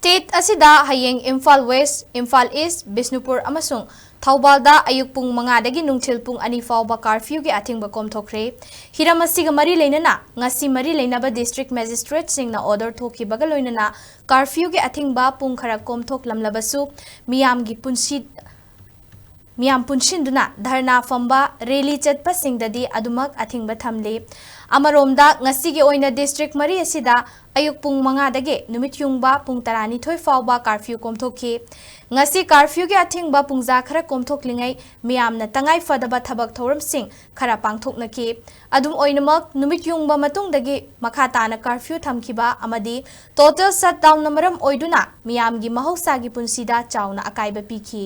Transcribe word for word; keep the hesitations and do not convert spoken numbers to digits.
State ꯑꯁꯤꯗ ꯍꯌꯦꯡ Imphal west, Imphal ꯏꯁ, ꯕꯤꯁꯅꯨꯄꯨꯔ ꯑꯃꯁꯨꯡ ꯊꯧꯕꯥꯜꯗ ꯑꯌꯨꯛ ꯄꯨꯡ ꯃꯉꯥꯗꯒꯤ ꯅꯨꯡꯊꯤꯜ ꯄꯨꯡ ꯑꯅꯤ ꯐꯥꯎꯕ curfewꯒꯤ ꯑꯊꯤꯡꯕ ꯀꯣꯝꯊꯣꯛꯈ꯭ꯔꯦ꯫ ꯍꯤꯔꯝ ꯑꯁꯤꯒ ꯃꯔꯤ ꯂꯩꯅꯅ ꯉꯁꯤ ꯃꯔꯤ ꯂꯩꯅꯕ district magistrateꯁꯤꯡꯅ order ꯊꯣꯛꯈꯤꯕꯒ ꯂꯣꯏꯅꯅ curfewꯒꯤ ꯑꯊꯤꯡꯕ ꯄꯨꯡ ꯈꯔ ꯀꯣꯝꯊꯣꯛꯂꯝꯂꯕꯁꯨ ꯃꯤꯌꯥꯝꯒꯤ ꯄꯨꯟꯁꯤ ꯃꯤꯌꯥꯝ ꯄꯨꯟꯁꯤꯟꯗꯨꯅ ꯙꯔꯅꯥ ꯐꯝꯕ, rally ꯆꯠꯄꯁꯤꯡꯗꯗꯤ ꯑꯗꯨꯃꯛ ꯑꯊꯤꯡꯕ ꯊꯝꯂꯤ꯫ ꯑꯃꯔꯣꯝꯗ ꯉꯁꯤꯒꯤ ꯑꯣꯏꯅ district ꯃꯔꯤ ꯑꯁꯤꯗ ꯑꯌꯨꯛ ꯄꯨꯡ ꯃꯉꯥꯗꯒꯤ ꯅꯨꯃꯤꯠ ꯌꯨꯡꯕ ꯄꯨꯡ ꯇꯔꯥꯅꯤꯊꯣꯏ ꯐꯥꯎꯕ curfew ꯀꯣꯝꯊꯣꯛꯈꯤ꯫ ꯉꯁꯤ curfewꯒꯤ ꯑꯊꯤꯡꯕ ꯄꯨꯡꯖꯥ ꯈꯔ ꯀꯣꯝꯊꯣꯛꯂꯤꯉꯩ ꯃꯤꯌꯥꯝꯅ ꯇꯉꯥꯏ ꯐꯗꯕ ꯊꯕꯛ ꯊꯧꯔꯝꯁꯤꯡ ꯈꯔ ꯄꯥꯡꯊꯣꯛꯅꯈꯤ꯫ ꯑꯗꯨꯝ ꯑꯣꯏꯅꯃꯛ, ꯅꯨꯃꯤꯠ ꯌꯨꯡꯕ ꯃꯇꯨꯡꯗꯒꯤ ꯃꯈꯥ ꯇꯥꯅ curfew ꯊꯝꯈꯤꯕ ꯑꯃꯗꯤ total shutdownꯅ ꯃꯔꯝ ꯑꯣꯏꯗꯨꯅ ꯃꯤꯌꯥꯝꯒꯤ ꯃꯍꯧꯁꯥꯒꯤ ꯄꯨꯟꯁꯤꯗ ꯆꯥꯎꯅ ꯑꯀꯥꯏꯕ ꯄꯤꯈꯤ꯫